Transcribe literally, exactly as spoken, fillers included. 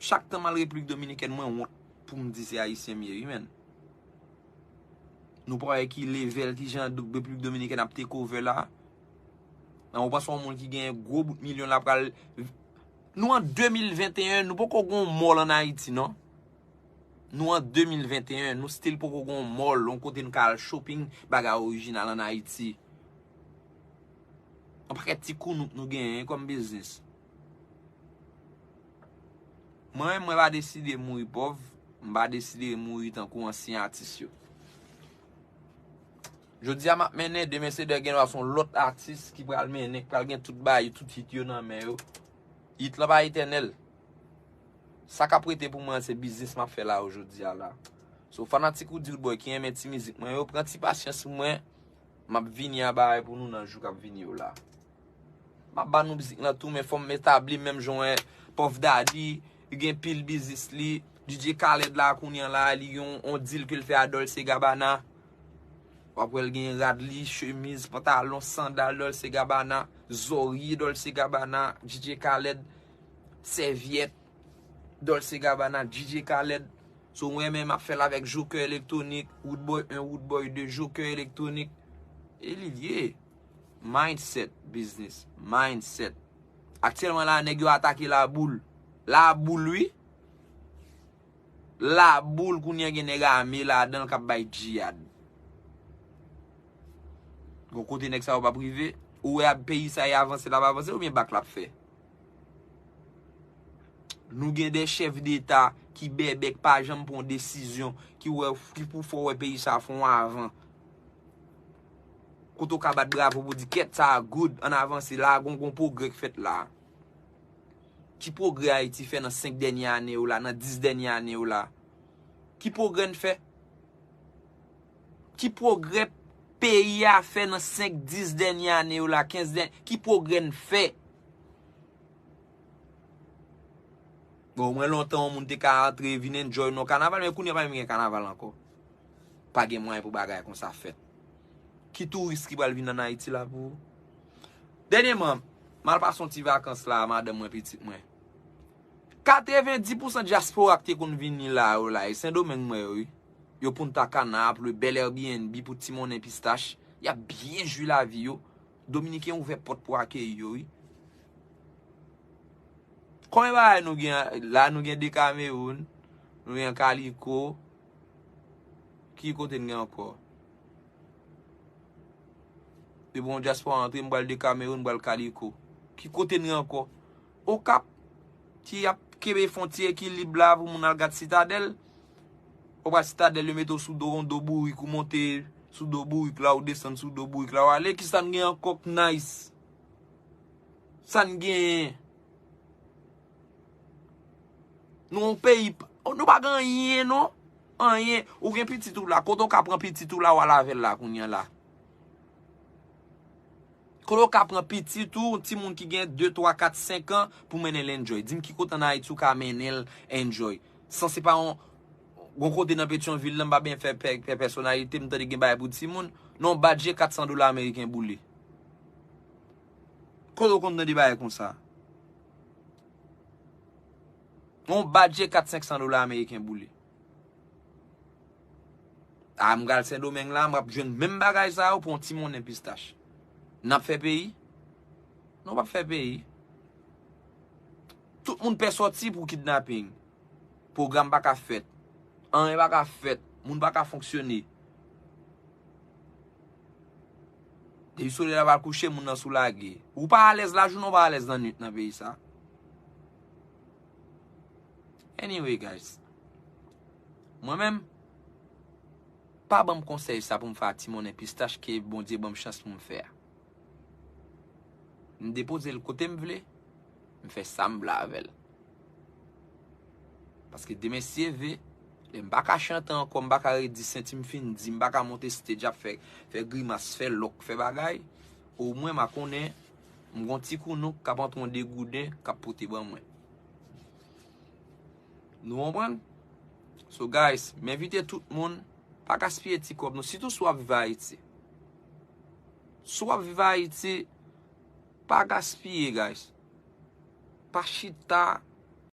Chak tan m al Repiblik Dominikèn, mwen wont pou m di se Ayisyen m ye, wi, menn. Nou pa wè ki level, ki jan Repiblik Dominikèn ap take over la? Nan, ou panse yon moun ki gen gwo bout milyon la pral. Nou an de mil venteyen, nou poko gen yon mall an Ayiti, non. Nou an de mil venteyen, nou still poko gen yon mall, yon kote n ka al shopping, bagay orijinal an Ayiti. Yon pakèt ti kounouk nou genyen kòm biznis. Mwen menm, mwen pa deside mouri pòv, m pa deside mouri tankou ansyen atis yo. Jodi a m ap mennen, demen se dè gen dwa se yon lòt atis ki pral mennen, ki pral gen tout bagay, tout hit yo nan men yo. Hit lan pa etènèl. Sa k ap rete pou mwen, se biznis m ap fè la yo jodi a la. So, fanatik Roody Roodboy ki renmen ti mizik mwen yo, pran ti pasyans pou mwen, m ap vini a bagay pou nou nan jou k ap vini yo la. M ap ba nou mizik lan tou, men fò m etabli menm jan wè Puff Daddy, li gen pil biznis li. D J Khaled la kounye a la, li gen yon, yon deal ke l fè a Dolce Gabbana. W ap wè l gen rad li, chemiz, pantalon, sandal Dolce Gabbana, zòrye Dolce Gabbana, D J Khaled, sèvyèt Dolce Gabbana, D J Khaled. So, mwen menm m ap fè l avèk Joker Electronic, Roodboy en, Roodboy de, Joker Electronic. E li l ye. Mindset, business, mindset. Aktyèlman la, nèg yo atake Laboul. Laboul, wi. Laboul, kounye a gen nèg ame ladan l k ap bay djiyad. Gon kote nèg sa yo p ap rive. Ou wè peyi sa a avanse, l ap avanse, oubyen bak l ap fè? Nou gen de chèf deta ki bèbè, k pa janm pran desizyon, ki wè, ki pou fè w wè peyi sa a fè yon avan. Kote w ka bat bravo pou di, "Kèt, sa a good, ann avanse la, gon, gon pwogrè k fèt la." Ki pwogrè Ayiti fè nan senk dènye ane yo la, nan dis dènye ane yo la? Ki pwogrè n fè? Ki pwogrè peyi a fè nan senk, dis dènye ane yo la, kenz dènye, ki pwogrè n fè? Bon, mwen lontan yon moun te ka antre, vin enjoy nan kanaval, men kounye a pa menm gen kanaval ankò. Pa gen mwayen pou bagay konsa fèt. Ki touris ki pral vin ann Ayiti la pou ou? Dènyèman, m al pase yon ti vakans la, madanm mwen, pitit mwen. Katrevendi pousan dyaspora ki te konn vini la yo la, e Sendomeng mwen yo, wi. Yo Punta Cana, ap lwe bèl Airbnb pou ti monnen pistach. Y ap byen jwi lavi yo. Dominiken ouvè pòt pou akeyi yo, wi. Konbyen bagay nou gen la? Nou gen Decameron, nou gen Kaliko. Ki kote n gen ankò? Depi yon dyaspora antre, m pral Decameron, m pral Kaliko. Ki kote n gen ankò? Okap, ki ap kenbe fwontyè ekilib la pou moun al gad Sitadèl. Ou pral Sitadèl, yo mete w sou do, yon do bourik, ou monte sou do bourik la, ou desann sou do bourik la, ou ale. Kisa n gen ankò k nice? Sa n genyen? Nou yon peyi, nou pa gen anyen, non. Anyen. Ou gen pitit ou la. Kote w ka pran pitit ou la, w al avè l la, kounye a la? Kote w ka pran pitit ou, yon timoun ki gen de, twa, kat, senk an, pou mennen l enjoy? Di m ki kote ann Ayiti ou ka mennen l enjoy? San se pa yon, yon kote nan Petyonvil la, m pa byen fè, fè, fè pèsonalite, m tande gen bagay pou timoun. Non, badje kat san dola ameriken boule. Kote w konn tande bagay konsa? Yon badje kat, senk san dola ameriken boule. A, m pral Sendomeng la, m ap jwenn menm bagay sa yo pou yon ti monnen pistach. N ap fè peyi? Non, w p ap fè peyi. Tout moun pè sòti pou kidnaping. Pwogram pa ka fèt. Anyen pa ka fèt. Moun pa ka fonksyone. Depi solèy la pral kouche, moun nan sou lage. Ou pa alèz lajounen, ou pa alèz lannwit nan peyi sa. Anyway, guys. Mwen menm, pa ban m konsèy sa pou m fè a ti monnen pistach ke Bondye ban m chans pou m fè a. M depoze l kote m vle, m fè sa m vle avè l. Paske demen si Dye vle, lè m pa ka chante ankò, m pa ka redi senti m fin di, m pa ka monte stage ap fè, fè grimas, fè lòk, fè bagay, omwen m a konnen m gon ti kounouk k ap antre yon degouden k ap pote ban mwen. Nou konprann? So guys, m envite tout moun, pa gaspiye ti kòb nou, sitou si w ap viv Ayiti. Si w ap viv Ayiti, pa gaspiye, guys. Pa chita